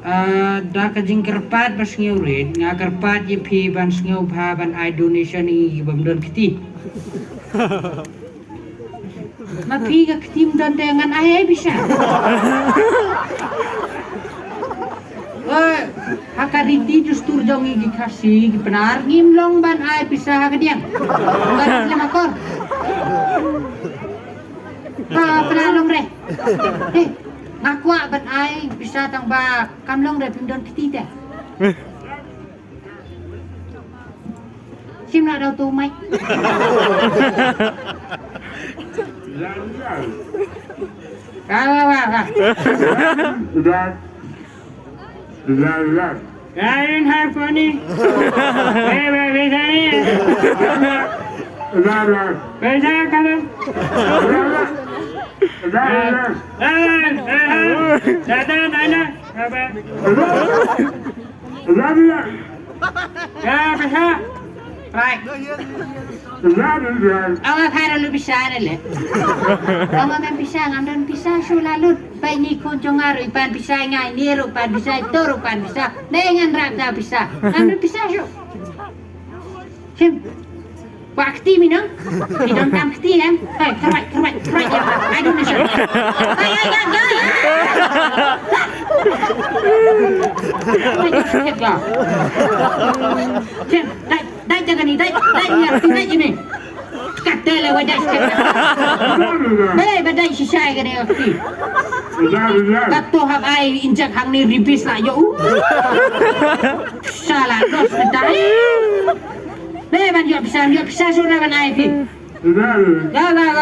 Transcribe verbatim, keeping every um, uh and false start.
Ah, da ka jingkyrpad ba sngewrit, nga kyrpad ïa phi ban sngewbha ban ai donation ïa ngi ki bym don kti. Ma phi ka kti ym don te ngan ai ai pisa. Oi, ha ka riti dustur jong ngi ki Khasi ki Pnar ngim long ban ai pisa ha ka diang. Ngan ai lem akor. Ha Pnar long re. Hei, nga kwah ban ai pisa tang ba kam long re phim don kti te. Sim na dau tu mai. Ka wa wa wa. Dah. Dah, dah. Kain har koni. Eh, eh, eh, eh. Dah, dah. Pesa kalam. Dah, dah. Dah, dah. Dah, dah, dah, dah. Apa? Dah, dah. Ya, pesa. Right. Dah, dah. Awa phara lu pisa ne le. Awa men pisa ngam don pisa shu la lut. Bai ni khun jong nga ruh i pan pisa, nga i ni ruh pan pisa, i to ruh pan pisa. Dei ngan rap da pisa. Ngam don pisa shu. Sim. Kwah kti mi no? Ki don tam kti em. Hei, kyrwai, kyrwai, kyrwai ya. Ai don ni shu. Ai, ai, ai, ai. Ai, ai, ai, ai. Sim, dai, dai jaga ni, dai, dai ni, dai ni. Kat dai le wajah sikit. Bale badai shisha ka ne kti. Kat tu hab ai injek hang ni ribis la yo. Salah dos badai. Be ban yo pisa, yo pisa sura ban ai phi. La la la.